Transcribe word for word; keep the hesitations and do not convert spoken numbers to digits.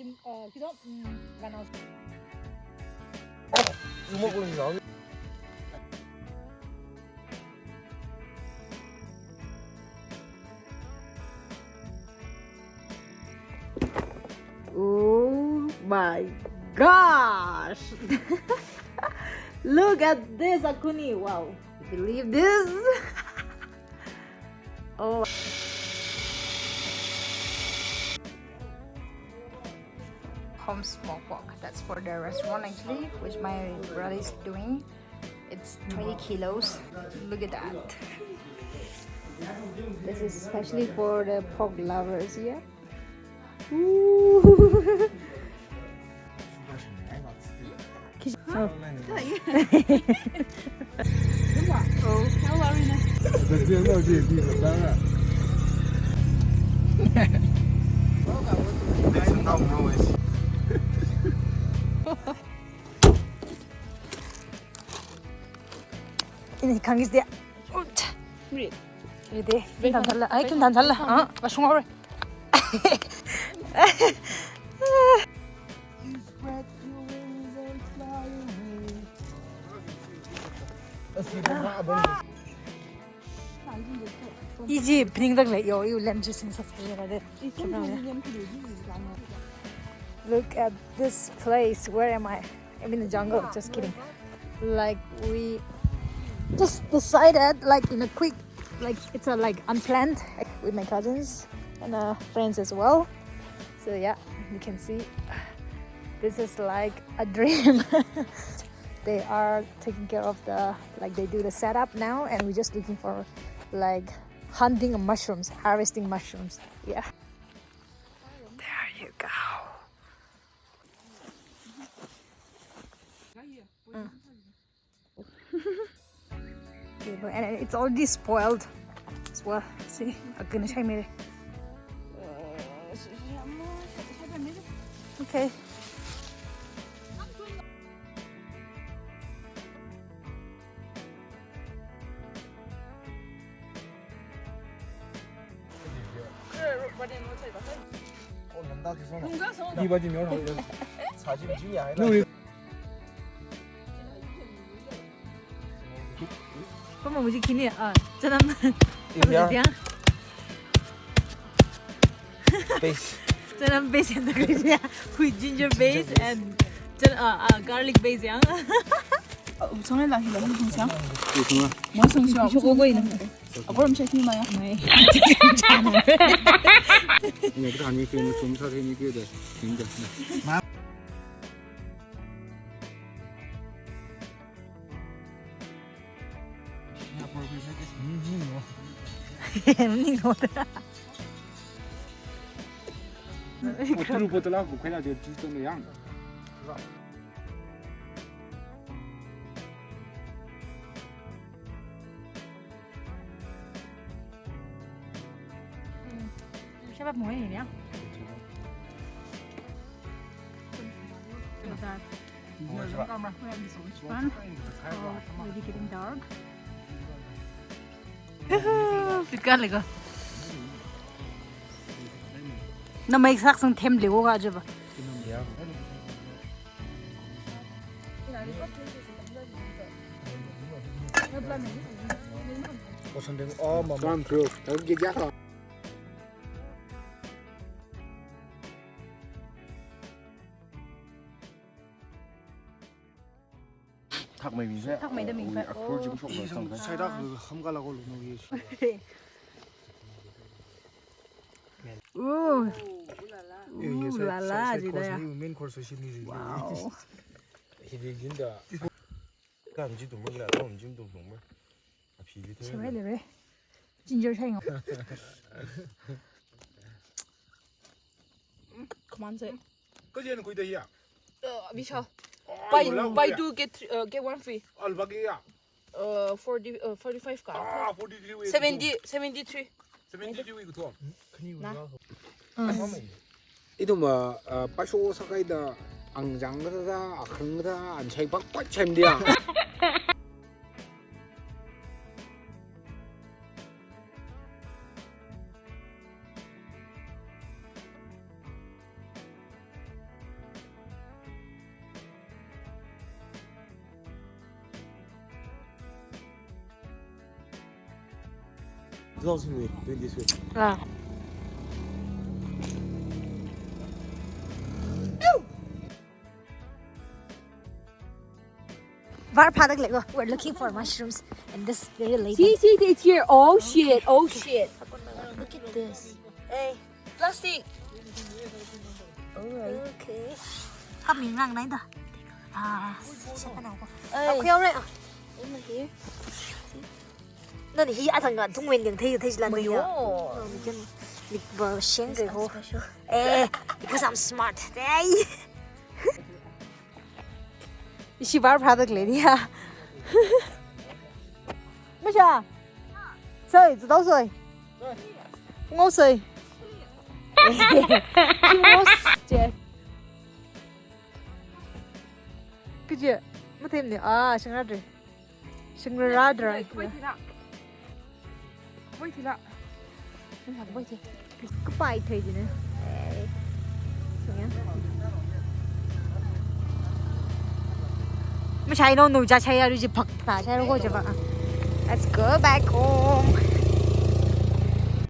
Uh, kita, mm, ganau. Oh my gosh! Look at this, Akuni. Wow. You believe this? Oh. Home smoked pork. That's for the restaurant actually, which my brother is doing. It's twenty kilos. Look at that. This is especially for the pork lovers here. Ooh. Oh. Ini kangis dia. Ut. Ri. Ri de. Kim tan thala. Ai, kim tan thala. Ah, ba shung ore. Egypt, bring the light. Yo, you lem just in such a way. Look at this place. Where am I? I'm in the jungle. Just kidding. Like, we just decided, like, in a quick, like, it's a, like, unplanned, like, with my cousins and, uh, friends as well. So yeah, you can see this is like a dream. They are taking care of the, like, they do the setup now, and we're just looking for, like, hunting mushrooms, harvesting mushrooms. Yeah. There you go. Mm. Okay, but, and it's already spoiled as well. See, I'm gonna try it. Okay. Kama muji kini, ah, chanam. Base. Chanam base and the, yeah, with ginger base and chan-, ah, ah, garlic base yang. Sangai la hila hong sang. Mo sang siya. Shoko ko ina. Apor mi chakni maya. Mai. Ini kita ni ke, cuma satu ini ke deh. Ini deh. Mning ko. Otru botol aku kena dia juice tu yang. Siapa mau ini ya? Bentar. Fun. Oh, already getting dark. Pitkān lego. Na mai sak sang them lego ka jaba. Thakmei mi se. Thakmei da mi se. Oh, akhur jim shok lo sang. Sai da kham ka la ko lo no ye. Ooh. Ooh la la, jida ya. Main course shi ni. Wow. Hi di jin da. Kam ji tum la, kam ji tum tum. Aphi di the. Chwe le re. Ginger shai ngo. Come on, say. Kajian kui da ya. Uh, Vishal. Oh, buy, buy two, get three, uh, get one free. Al bagi ya. Uh, forty, uh, forty-five ka. Ah, forty-three wei. Seventy, seventy-three. Seventy-three wei kuto. Na. Ithum, uh, uh, pasho sākaida angjang kada, akhang kada, anshai pak pak cham dia. Results in way, doing this way. Ah. Var phāda khalei ko. We're looking for mushrooms in this very late. See, see, it's here. Oh shit, oh shit. Look at this. Hey, plastic. Alright. Okay. Kami ngang nai da. Ah, siya ka na ko. Hey. Okay, alright. Over here. Nani hi athang ka thungwui ning thei thei lan ya. Mayo. Mikba sheng ke ho. Special. Eh, because I'm smart. Hey. Ishi var phāda khalei ni ya. Masha. Soi, zidao soi. Ngau soi. Ngau soi. Kaje, mathemne, ah, shangra dre. Shangra dre. Wait, wait, wait. Wait, wait. Kapai thei jine. Eh. Mashai no no ja chai ya ri ji phak ta chai ro ko je ba. Let's go back home.